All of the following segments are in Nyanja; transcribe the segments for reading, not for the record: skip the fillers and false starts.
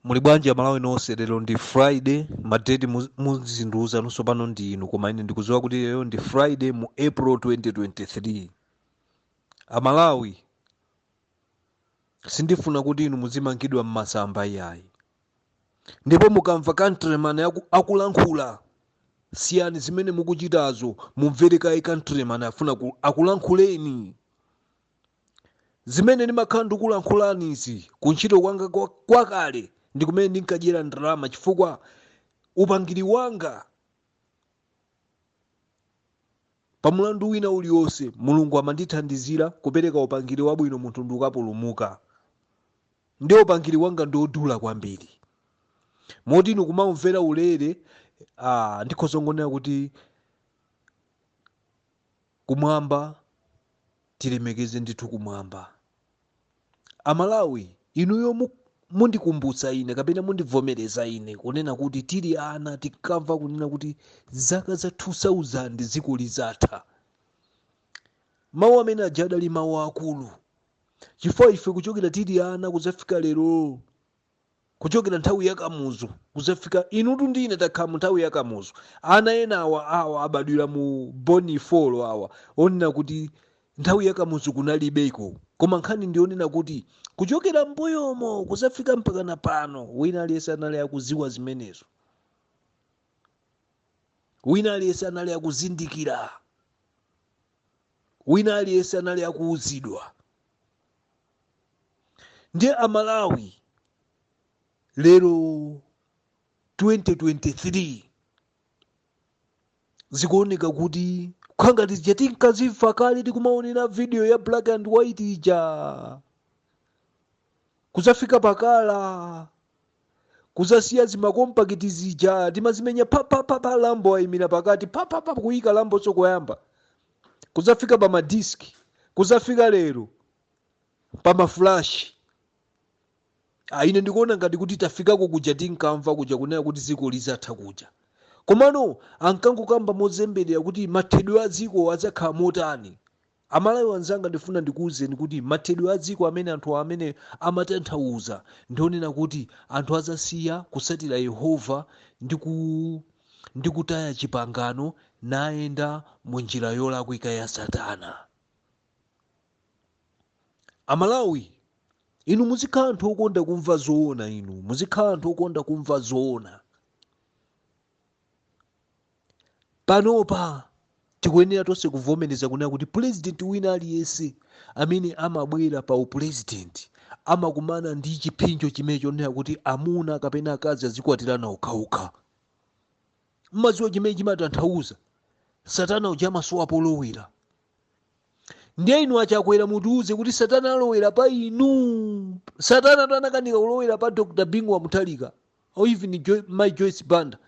Muli bwanji Amalawi nonse? Lero ndi Friday, ma date muzindiuza nonso pano ndi inu, koma ine ndikudziwa kuti lero ndi Friday mu April 2023. Amalawi, sindifuna kuti inu muzimangidwa mmasamba iyayi, ndipo mukamva Countryman akulankhula, siyani zimene mukuchitazo, mumvere kaye Countryman afuna akulankhuleni. Zimene ndimakhala ndikulankhulani izi kuntchito kwanga kwakale ndi kumene ndinkadyera ndalama, chifukwa upangiri wanga pa mulandu wina uliwonse Mulungu amandithandizira kupereka upangiri wabwino, munthu ndikukapulumuka. Ndiye upangiri wanga ndi wodula kwambiri moti inu kumaumvera ulere, ndikhoza kungonena kuti kumwamba tilemekeze ndithu kumwamba. Amalawi inuyo mundikumbutsa ine kapena mundivomereza ine kunena kuti tili ana tinkamva kunena kuti zaka za 2000 dziko lizatha. Mawu amene aja adali mawu akulu chifukwa ife kuchokera tili ana kudzafika lero, kuchokera nthawi ya Kamuzu kuzafika inutu ndi ine takhala mu nthawi ya Kamuzu. Ana ena awa abadwira mu born 4 awa onena kuti nthawi ya Kamuzu kunalibeko, koma nkhani ndi yonena kuti kuchokera mbuyomo kuzafika mpaka na pano wina aliyense anali akuziwa zimenezo, wina aliyense anali akuzindikira, wina aliyense anali akuuzidwa. Ndiye Amalawi lero 2023 zikuoneka kuti kukhala ngati zija tinkazimva kale tikumaonera video ya black and white ija, kuzafika pa colour, kuzasiya zimakompakiti zija timazimenya pa pa pa pa, lambo ayimira pakati pa pa pa, kuyika lambo sokoyamba, kuzafika pa madiski, kuzafika lero pa mafulashi. Ine ndikuona ngati kuti tafikako kuja tinkamva kuja kunena kuti dziko lizatha kuja, komano ankangokamba mozemberera kuti mathedwe a dziko adzakhala motani. Amalawi anzanga, ndifuna ndikuwuzeni kuti mathedwe a dziko amene anthu amene amatanthauza ndionena kuti anthu azasiya kusatira Yehova ndi kutaya chipangano nayenda mu njira yolakwika ya Satana. Amalawi inu muzikhala anthu okonda kumva zoona, inu muzikhala anthu okonda kumva zoona. Panopa tikuyenera tonse kuvomereza kunena kuti purezidenti wina aliyense amene amabwera pa upurezidenti amakumana ndi chipsinjo chimene chonena kuti amuna kapena akazi azikwatirana okhaokha. Mmadziwa chimene chimatanthauza? Satana uja amasowa polowera. Ndiye inu aChakwera mutiuze kuti Satana alowera pa inu? Satana to anakanika kulowera pa Dr Bingu wa Mutharika or even Mai Joyce Banda,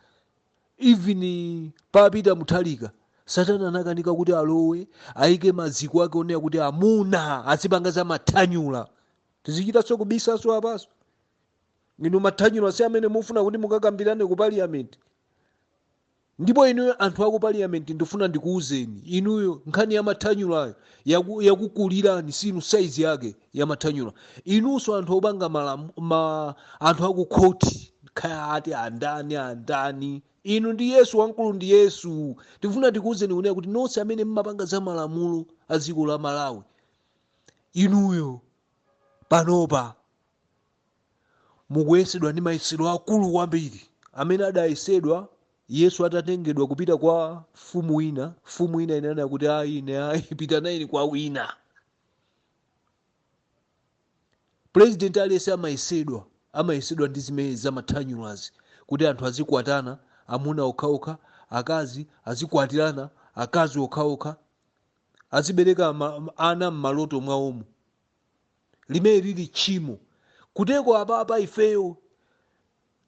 even pa Peter Mutharika. Satana anakanika kuti alowe ayike maziko ake onena kuti amuna azipanga za mathanyula. Tizichitanso kubisanso apaso? Inu mathanyula si amene mufuna kuti mukakambirane ku parliament? Ndipo inuyo anthu aku parliament, ndifuna ndikuuzeni inuyo nkhani ya mathanyulayo yakukulirani, sinu size yake ya mathanyula. Inunso anthu opanga anthu aku khoti, kaya ati andani andani, inu ndi Yesu wamkulu ndi Yesu. Tifuna tikuuzeni kunena kuti nonse amene mmapanga za malamulo a dziko la Malawi, inuyo panopa mukuyesedwa ndi mayesero akulu kwambiri amene adayesedwa Yesu atatengedwa kupita kwa mfumu ina. Mfumu ina inanena kuti ayi, ine ayi, pita nayeni kwa wina. President aliyense amayesedwa ndi zimene zamathanyulazi, kuti anthu azikwatana amuna okhaokha, akazi azikwatirana akazi okhaokha, azibereka ana m'maloto mwawomo, limene lili tchimo. Kuteko apapa ifeyo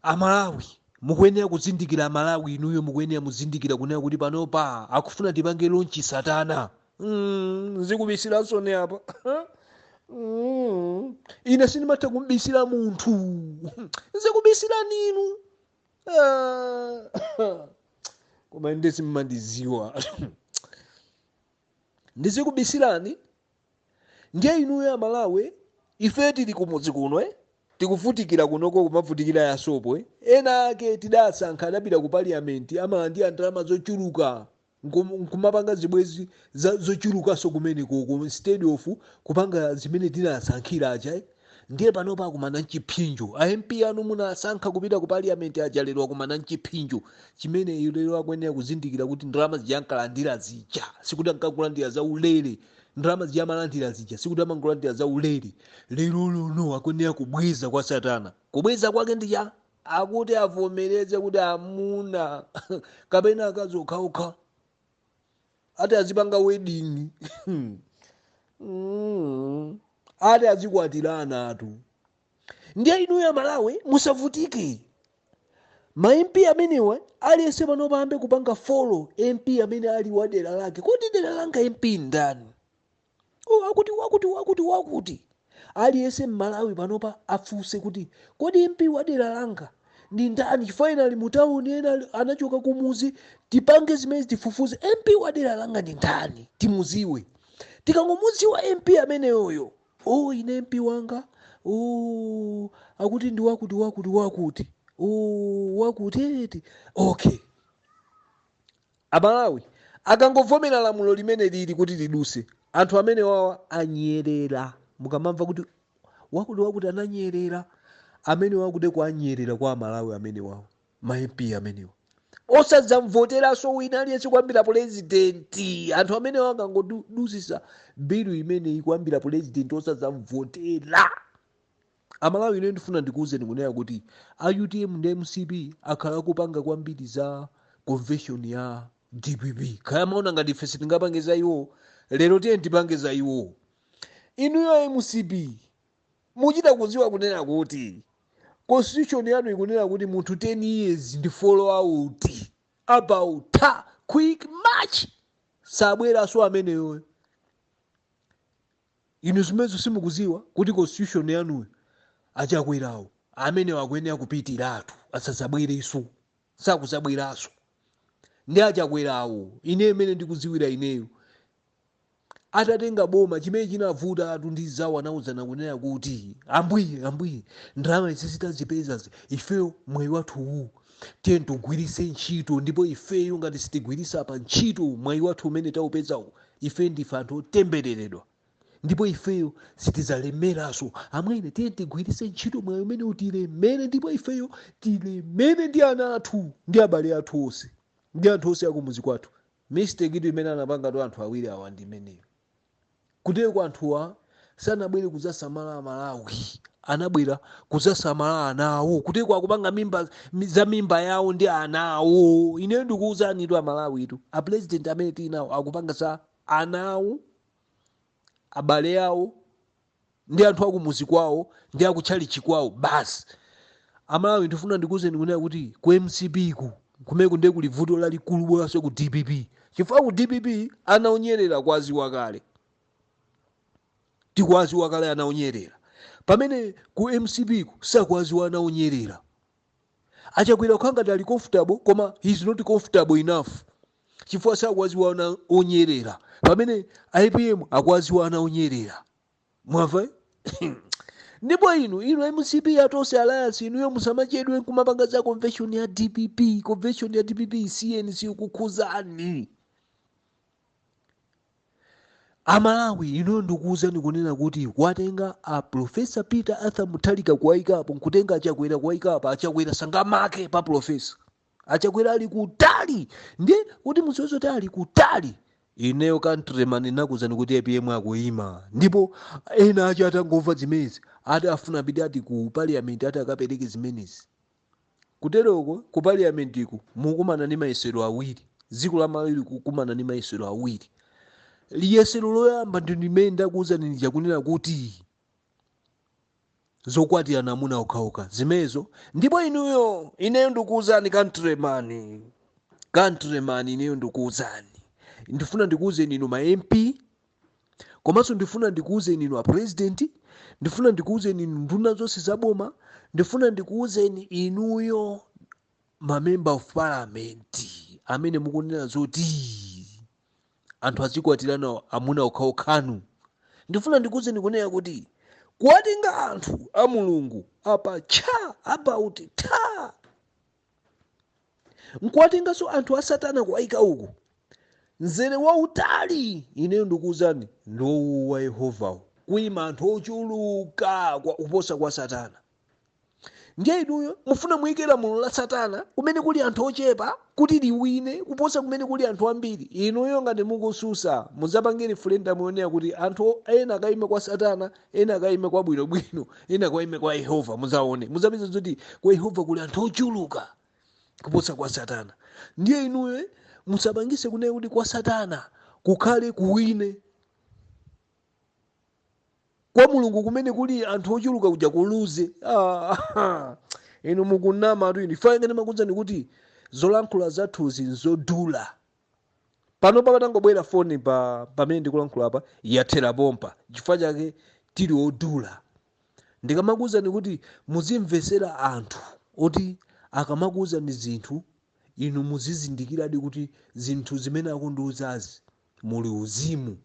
Amalawi mukuyenera kuzindikira, Amalawi inuyo mukuyenera muzindikira kunena kuti panopa akufuna tipange launch satana. Zikubisiranso ne apa. Ine sindimatha kumbisira munthu, zikubisirani inu. Koma inde simmandiziwa, ndizikubisirani. Ndiye inuyo Amalawi, ife tili kumudzi kuno, Tikuvutikira kunoko, kumavutikira ya sopo, eh? Ena ake tidasankha, adapita ku parliament, amalandira ndalama zochuluka, nkumapanga zibwezi zochulukanso kumene koko instead of kupanga zimene tinasankhira aja, eh? Ndiye panopa akumana mchiphinjo. A MP anu munasankha kupita ku parliament aja lero akumana mchiphinjo chimene lero akuyenera kuzindikira kuti ndalama zija ankalandira zija sikuti ankakulandira za ulere. Ndalama zija amalandira zija sikuti amangolandira za ulere. Lero lono akuyenera kubweza kwa satana. Kubweza kwake ndi cha akuti avomereze kuti amuna kapena akazi okhaokha ati azipanga wedding, ati azikwatirana atu. Ndiye inuyo Malawi musavutike. Ma MP amenewa, aliyense pano pambe kupanga follow MP amene ali wa dera lake. Kodi dera langa MP ndani? Oh, akuti wakuti, wakuti, wakuti. Aliyense Mmalawi panopa afunse kuti kodi MP wa dera langa ndi ndani? Chifukwa ena ali mu tawuni, ena anachoka kumuzi. Tipange zimene tifufuze MP wa dera langa ndi ndani, timuziwe. Tikangomuziwa MP ameneyoyo, oh, ine MP wanga, oh, akuti ndi wakuti, wakuti, wakuti, oh, wakuti eti. Okay, Amalawi akangovomera lamulo limene lili kuti liduse, anthu amene wawa anyerera. Mukamamva kuti wakuti wakuti ananyerera, amene wakuti kuanyerera kwa Amalawi amene wawa, ma MP amenewa osadzamvoteranso wina aliyense kuyambira purezidenti. Anthu amene akangodusisa bilu imeneyi, kuyambira purezidenti osadzamvotera. Amalawi, ine ndifuna ndikuwuzeni kunena kuti a UTM ndi MCP akhala akupanga kwambiri za convention ya DPP. Kaya maona ngati ife sitingapange za iwo, lero tiye tipange za iwo. Inuyo MCP muchita kudziwa kunena kuti constitution yanu ikunena kuti munthu 10 years ndi follow out about quick march, sabweranso ameneyoyo. Inu zimenezo simukuziwa kuti constitution yanuyo Achakwerawo amenewo akuyenera kupitiratu, asadzabwerenso, sakuzabweranso ndi Achakwerawo. Ine imene ndikudziwira ineyo, atatenga boma, chimene chinavuta atu ndi zawo, anawuzana kunena kuti ambuye, ambuye, ndalama izi zitazipezazi, ifeyo mwayi wathu uwu tiye tigwirise ntchito, ndipo ifeyo ngati sitigwirisa pa ntchito mwayi wathu umene taupezawu, ife ndife anthu otembereredwa ndipo ifeyo sitizalemeranso. Amwene, tiye tigwirise ntchito mwayi umene utilemere, ndipo ifeyo tilemere ndi ana athu ndi abale athu onse ndi anthu onse akumuzi kwathu. Mistake itu imene anapanga tu anthu awiri awa ndi imeneyo. Kuteko anthuwa sanabwere kudzasamala Amalawi, anabwera kudzasamala ana awo. Kuteko akupanga mimba za mimba yawo ndi ana awo. Ineyo ndikuwuzani tu Amalawi tu, a president amene tili nawo akupanga za ana awo, abale awo ndi anthu akumuzi kwawo ndi akutchalichi kwawo basi. Amalawi, ndifuna ndikuwuzeni kunena kuti ku MCP ku kumene ndiye kuli vuto lalikulu, bolanso ku DPP, chifukwa ku DPP anaonyerera kwaziwa kale, tikwaziwa kale anaonyerera, pamene ku MCP ku sakwaziwa anaonyerera. Achakwera kukhala ngati ali comfortable, koma he is not comfortable enough chifukwa sakwaziwa anaonyerera, pamene APM akwaziwa anaonyerera. Mwamva? Ndipo inu MCP ya Tonse Alliance, inuyo musamachedwe nkumapanga za convention ya DPP. Convention ya DPP CNC kukhuzani. Amalawi, inuyo ndikuwuzani kunena kuti kuwatenga a Professor Peter Arthur Mutharika kuwayikapo, nkutenga Achakwera kuwayikapo, Achakwera sangamake pa Professor. Achakwera ali kutali, ndiye kuti mudziwe zoti ali kutali. Ineyo countryman nakuwuzani kuti APM akuyima, ndipo ena acho atangomva zimenezi ati afuna apite ati ku parliament ati akapereke zimenezi. Kuteroko ku parliament iku mukumana ndi mayesero awiri. Dziko la Malawi likukumana ndi mayesero awiri. Liyesero loyamba ndi limene ndakuwuzani lija kunena kuti zokwatirana amuna okhaokha zimenezo. Ndipo inuyo, ineyo ndikuwuzani countryman, countryman, ineyo ndikuwuzani, ndifuna ndikuwuzeni inu ma MP, komanso ndifuna ndikuwuzeni inu a president, ndifuna ndikuwuzeni inu nduna zonse za boma, ndifuna ndikuwuzeni inuyo ma member of parliament amene mukunena zoti anthu azikwatirana amuna okhaokhanu. Ndifuna ndikuwuzeni kunena kuti kuwatenga anthu a Mulungu Apa cha about ta nkuwatenganso anthu a satana kuwayika uku, mzere wautali. Ineyo ndikuwuzani, ndiwowu wa Yehovawo, kuyima anthu ochuluka kuposa kwa satana. Ndiye inuyo mufuna muyike lamulo la satana kumene kuli anthu ochepa kuti liwine kuposa kumene kuli anthu ambiri. Inuyo ngati mukususa, muzapange referendum yonena kuti anthu ena akayime kwa satana, ena akayime kwa bwinobwino, ena akayime kwa Yehova. Muzaone, muzapeza kuti kwa Yehova kuli anthu ochuluka kuposa kwa satana. Ndiye inuyo musapangise kunena kuti kwa satana kukhale kuwine, kwa Mulungu kumene kuli anthu ochuluka kuja kuluze. Ah, inu mukunama tu inu. Ife ngene makuwuzani kuti zolankhula zathuzi nzodula. Pano patangobwera foni pa pamene ndikulankhula apa, yathera pompa. Chifukwa chake tili odula. Ndikamakuwuzani kuti muzimvesera anthu oti akamakuwuzani zinthu, inu muzizindikiradi kuti zinthu zimene akundiwuzazi muli uzimu.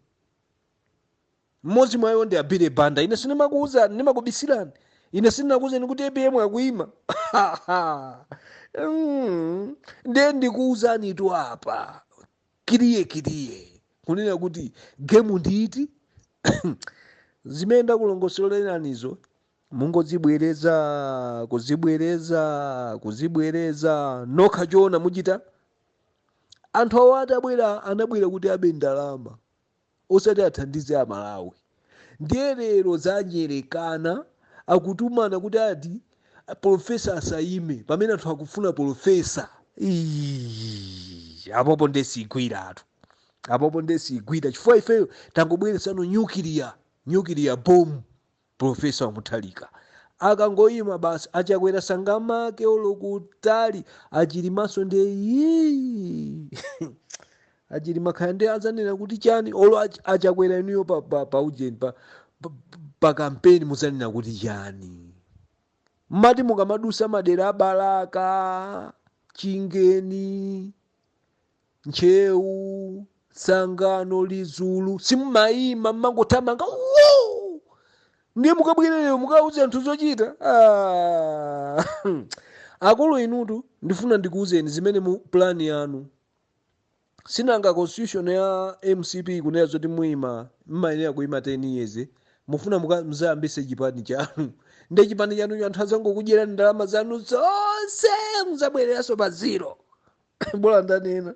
Mmodzi mwa iwo ndi Abile Banda. Ine sindimakuwuzani, ndimakubisirani. Ine sindinakuwuzani kuti APM akuyima. Ndiye ndikuwuzani tu apa clear clear kunena kuti game nditi zimene ndakulongosoleranizo, mungodzibwereza, kuzibwereza, kuzibwereza nokha. Choona muchita, anthu awo atabwera, anabwera kuti abe ndalama, osati athandize Amalawi. Ndiye lero zanyerekana, akutumana kuti ati professor asayime pamene anthu akufuna professor. Ii, apopo ndesigwiratu, apopo ndesigwira, chifukwa ifeyo tangobweresano nuclear bomb. Professor Wamuthalika akangoyima basi, Achakwera sangamake olokutali. Achilimaso ndiye yii, Achilima khaya ndi azanena kuti chani? Olo Achakwera inuyo pa ujeni pa kampeni muzanena kuti chani? Mmati mukamadusa madera abalaka, Chingeni, Ntcheu, Sangano, Lizulu, simumayima, mmangothamanga. Woo! Ndiye mukabwerere mukauze anthu zochita. Ah. Akulu inutu, ndifuna ndikuuzeni zimene mu plan yanu. Sinanga constitution ya MCP kunena zoti muima, mmayenera kuima 10 years. Mufuna muzayambise chipani chanu. Ndiye chipani chanucho anthu azangokudyerani ndalama zanu zonse, muzabwereranso pa zero. Bola ndanena.